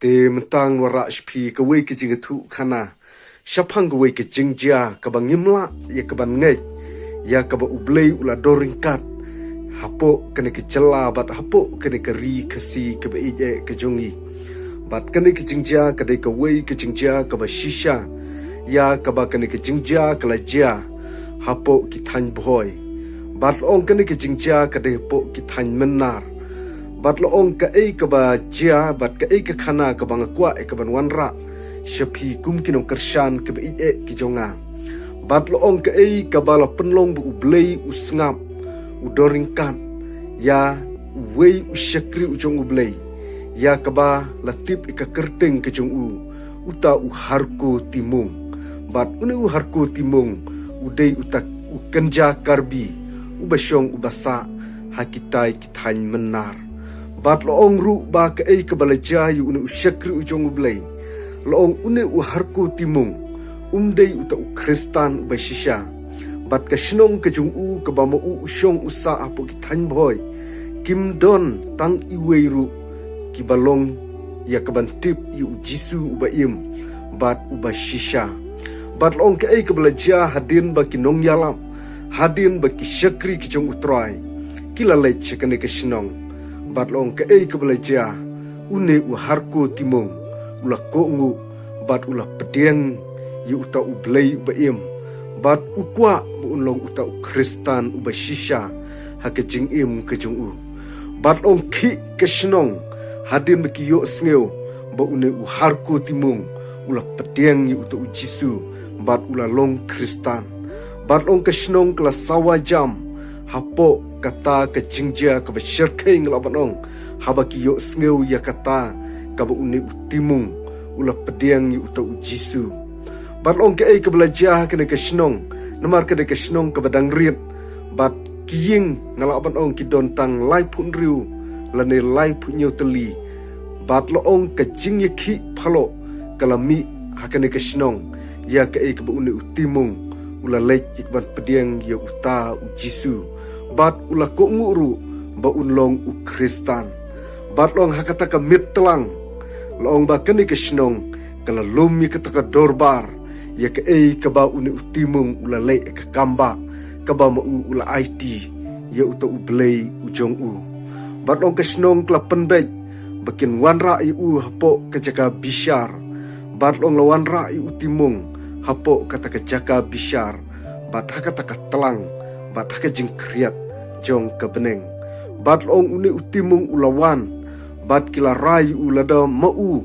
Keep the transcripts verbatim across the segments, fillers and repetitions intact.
Te mynta ngan wanrah sha phi kawei ka jingïathuhkhana shaphang kawei ka jingjia kaba ngim lah ïa kaban ngeit ïa kaba U Blei u la don ryngkat hapoh kane ka jylla bad hapoh kane ka ri Khasi kaba ïeit eh ka jong ngi. Bad kane ka jingjia ka dei kawei ka jingjia kaba shisha ïa kaba kane ka jingjia ka la jia hapoh ki thaiñ Bhoi. Bad la ong kane ka jingjia ka dei hapoh ki thaiñ Mynnar. Bad la ong kaei kaba jia bad kaei ka khana kaba nga kwah ïa kaban wanrah sha phi kum ki nongkyrshan kiba ïeit eh ki jong nga. Bad la ong kaei kaba la pynlong ba U Blei u sngap, u don ryngkat ïa uwei u shakri u jong U Blei, ïa kaba la tip ïa ka kyrteng ka jong u, uta u Harku Timung. Bad une u Harku Timung u dei uta u kynja Karbi uba shong uba sah ha kitai ki thaiñ Mynnar. Bad la ong ruh ba kaei kaba la jia ïa une u shakri u jong U Blei, la ong une u Harku Timung um dei uta u Khristan uba shisha. Bad ka shnong ka jong u kaba ma u u shong u sah hapoh ki thaiñ Bhoi, kim don tang iwei ruh kiba long ïa kaban tip ïa U Jisu uba im bad uba shisha. Bad la ong kaei kaba la jia hadien ba ki nongïalap, hadien ba ki shakri ki jong U Trai ki la leit sha kane ka shnong. Bad la ong kaei kaba la jia, une u Harku Timung u la kohnguh bad u la pdiang ïa uta U Blei uba im, bad u kwah ba un long uta u Khristan uba shisha ha ka jingim ka jong u. Bad la ong khih ka shnong hadien ba ki ïohsngew ba une u Harku Timung u la pdiang ïa uta U Jisu bad u la long Khristan. Bad la ong ka shnong ka la sawa jam hapoh kata ka jingjia kaba shyrkhei, nga lah ban ong, haba ki ïohsngew ïa kata kaba une u Timung u la pdiang ïa uta U Jisu. Bad la ong kaei kaba la jia ha kane ka shnong, namar ka dei ka shnong kaba dang rit, bad ki ïing, nga lah ban ong, ki don tang laiphew hynriew lane laiphew hynñiew tylli. Bad la ong ka jingïakhih phalok ka la mih ha kane ka shnong ïa kaei kaba une u Timung u la leit ïa kaban pdiang ïa uta U Jisu, bad u la kohnguh ruh ba un long u Khristan. Bad la ong ha kata ka miet tlang, la ong ba kane ka shnong ka la lum ïa kata ka dorbar ïa kaei kaba une u Timung u la leh ïa ka kambah kaba ma u u la aiti ïa uta U Blei u jong u. Bad la ong ka shnong ka la pynbeit ba kin wanrah ïa u hapoh ka jaka bishar. Bad la ong la wanrah ïa u Timung hapoh kata ka jaka bishar, bad ha kata ka tlang, bad ha ka jingkhriat jong ka bneng. Bad la ong une u Timung u la wan, bad ki la rai ïa u lada ma u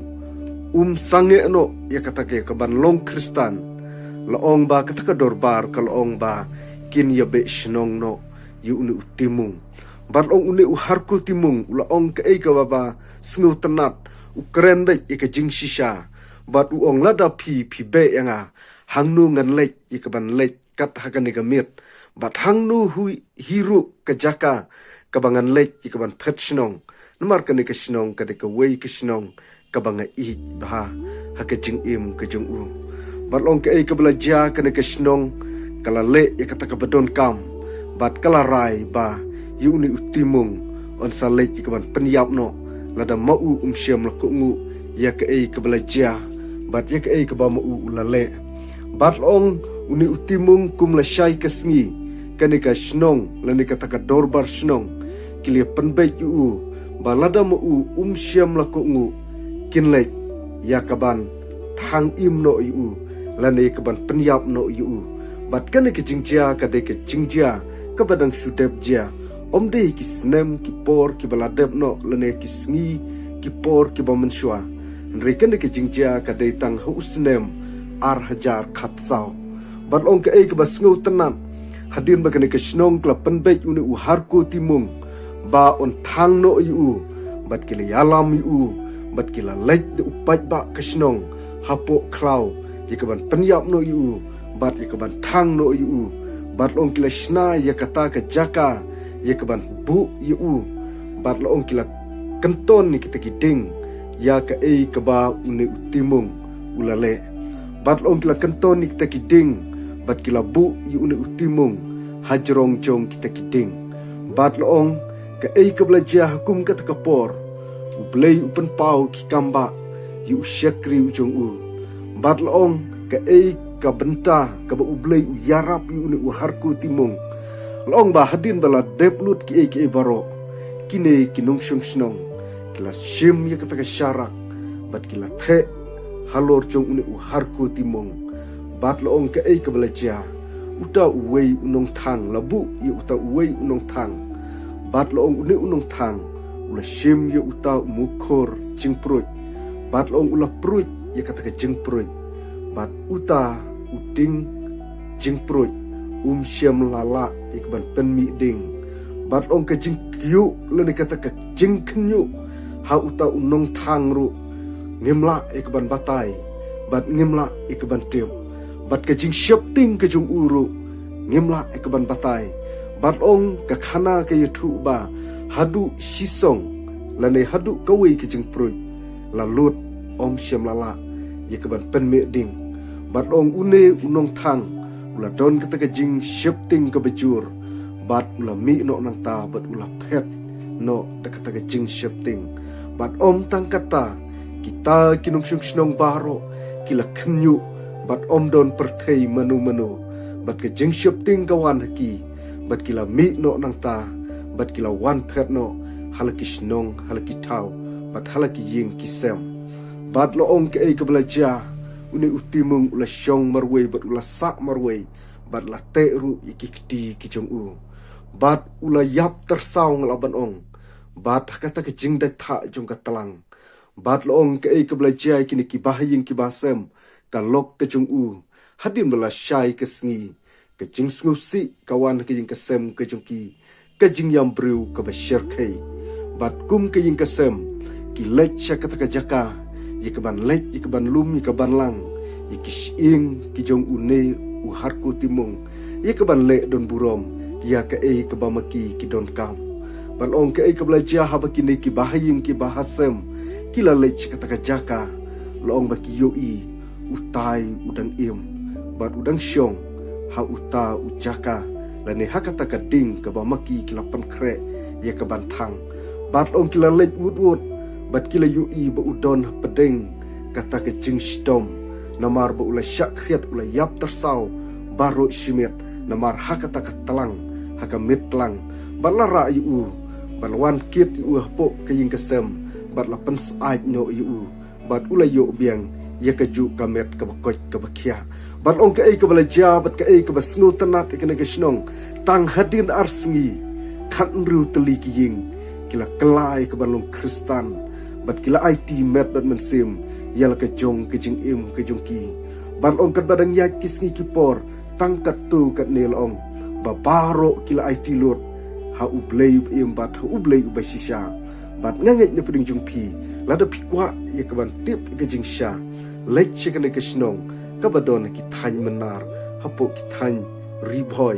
um sangeh noh ïa kata ka, ïa kaban long Khristan, la ong ba kata ka dorbar ka la ong ba kin ïa beh shnong noh ïa une u Timung. Bad la ong une u Harku Timung u la ong kaei kaba ba sngewtynnat, u kren beit ïa ka jingshisha. Bad u ong lada phi, phi beh ïa nga, hangno ngan leit ïa kaban leit kat ha kane ka miet? Bad hangno hi ruh ka jaka kaba ngan leit ïa kaban phet shnong? Namar kane ka shnong ka dei kawei ka shnong kaba nga ïeit bha ha ka jingim ka jong u. Bad la ong kaei kaba la jia, kane ka shnong ka la leh ïa kata kaba donkam, bad ka la rai ba ïa une u Timung un sa leit ïa kaban pynïap noh lada ma u um shym la kohnguh ïa kaei kaba la jia bad ïa kaei kaba ma u u la leh. Bad la ong une u Timung kum lashai ka sngi, kane ka shnong lane kata ka dorbar shnong ki la pynbeit ïa u ba lada ma u um shym la kohnguh, kin leit ïa kaban thang im noh ïa u lane ïa kaban pynïap noh ïa u. Bad kane ka jingjia ka dei ka jingjia kaba dang shu dep jia. Ym dei ki snem ki por kiba la dep noh lane ki sngi ki por kiba mynshuwa, hynrei kane ka jingjia ka dei tang ha u snem ar hajar khatsaw. Bad la ong kaei kaba sngewtynnat, hadien ba kane ka shnong ka la pynbeit une u Harku Timung ba un thang noh ïa u, bad ki la ïalam ïa u, bad ki la leit da u paidbah ka shnong hapoh khlaw ïa kaban pynïap noh ïa u bad ïa kaban thang noh ïa u. Bad la ong ki la shna ïa kata ka jaka ïa kaban buh ïa u. Bad la ong ki la kynton ïa kita ki dieng ïa kaei kaba une u Timung u la leh. Bad la ong ki la kynton ïa kita ki dieng, bad ki la buh ïa une u Timung hajrong jong kita ki dieng. Bad la ong kaei kaba la jia ha kum kata ka por, U Blei u pynpaw ki kambah ïa u shakri u jong u. Bad la ong, kaei ka bynta kaba U Blei u ïarap ïa une u Harku Timung. La ong ba hadien ba la dep lut kiei kiei baroh, kine ki nongshong shnong ki la shim ïa kata ka sharak bad ki la theh halor jong une u Harku Timung. Bad la ong kaei kaba la jia, uta uwei u nongthang, la buh ïa uta uwei u nongthang. Bad la ong une u nongthang u la shim ïa uta u mukhur jingpruid. Bad la ong u la pruid ïa kata ka jingpruid. Bad uta u ding jingpruid um shym la lah ïa ka ban pynmih ding. Bad la ong ka jingkyiuh lane kata ka jingkhynñiuh ha uta u nongthang ruh ngim lah ïa ka ban batai, bad ngim lah ïa ka ban tip. Bad ka jingsheptieng ka jong u ruh ngim lah ïa ka ban batai. Bad la ong ka khana ka ïathuh ba haduh shisong lane haduh kawei ka jingpruid la lut, um shym la lah ïa ka ban pynmih ding. Bad la ong une u nongthang u la don kata ka jingsheptieng kaba jur, bad u la mih noh nangta bad u la phet noh da kata ka jingsheptieng. Bad ym tang kata, kita ki nongshong shnong baroh ki la khynñiuh, bad ym don pyrthei mano mano. Bad ka jingsheptieng ka wan ha ki, bad ki la mih noh nangta, bad ki la wan phet noh ha la ki shnong, ha la ki thaw, bad ha la ki ïing ki sem. Bad la ong kaei kaba la jia, une u Timung u la shong marwei bad u la sah marwei, bad la teh ruh ïa ki kti ki jong u. Bad u la ïap tyrsaw, nga lah ban ong. Bad ha kata ka jingdait thah jong ka tlang. Bad la ong kaei kaba la jia ïa kine ki bahaïing ki bahasem, ka lok ka jong u. Hadien ba la shai ka sngi, ka jingsngewsih ka wan ha ka ïing ka sem ka jong ki, ka jingïam briew kaba shyrkhei. Bad kum ka ïing ka sem ki leit sha kata ka jaka ïa ka ban leit, ïa ka ban lum, ïa ka ban lang ïa ki shyieng ki jong une u Harku Timung, ïa ka ban leh don burom ïa kaei kaba ma ki ki donkam. Bad la ong kaei kaba la jia, haba kine ki bahaïing ki bahasem ki la leit sha kata ka jaka, la ong ba ki ïohi utai u dang im bad u dang shong ha uta u jaka, lane ha kata ka ding kaba ma ki ki la pynkhreh ïa ka ban thang. Bad la ong ki la leit wut wut, bad ki la ïohi ba u don hapdeng kata ka jingshitom, namar ba u la shah khriat, u la ïap tyrsaw baroh shi miet, namar ha kata ka tlang, ha ka miet tlang. Bad la rah ïa u, bad la wan kit ïa u hapoh ka ïing ka sem, bad la pynsyaid noh ïa u, bad u la ïoh biang ïa kajuh ka met kaba koit kaba khiah. Bad la ong kaei kaba la jia, bad kaei kaba sngewtynnat ïa kane ka shnong, tang hadien ar sngi, khathynriew tylli ki ïing ki la kylla ïa ka ban long Khristan, bad ki la aiti met bad mynsiem ïa la ka jong ka jingim ka jong ki. Bad la ong katba dang ïaid ki sngi ki por, tang katto katne la ong ba baroh ki la aiti lut ha U Blei uba im bad ha U Blei uba shisha. Bad nga ngeit na pdeng jong phi, lada phi kwah ïa ka ban tip ïa ka jingshisha, leit sha kane ka shnong kaba don ha ki thaiñ Mynnar, hapoh ki thaiñ Ri Bhoi.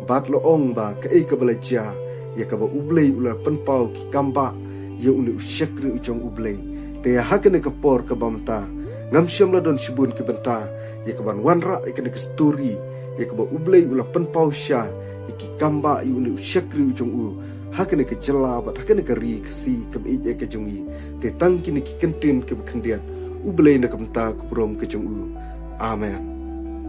Bad la ong ba kaei kaba la jia, ïa kaba U Blei u la pynpaw ki kambah ïa une u shakri u jong U Blei. Te ha kane ka por kaba mynta, ngam shym la don shibun ki bynta ïa ka ban wanrah ïa kane ka story, ïa kaba U Blei u la pynpaw sha ïa ki kambah ïa une u shakri u jong u ha kane ka jylla bad ha kane ka ri Khasi kaba ïeit ka jong ngi. Te tang kine ki kyntien kiba khyndiat. U Blei na ka bynta ka burom ka jong u. Amen.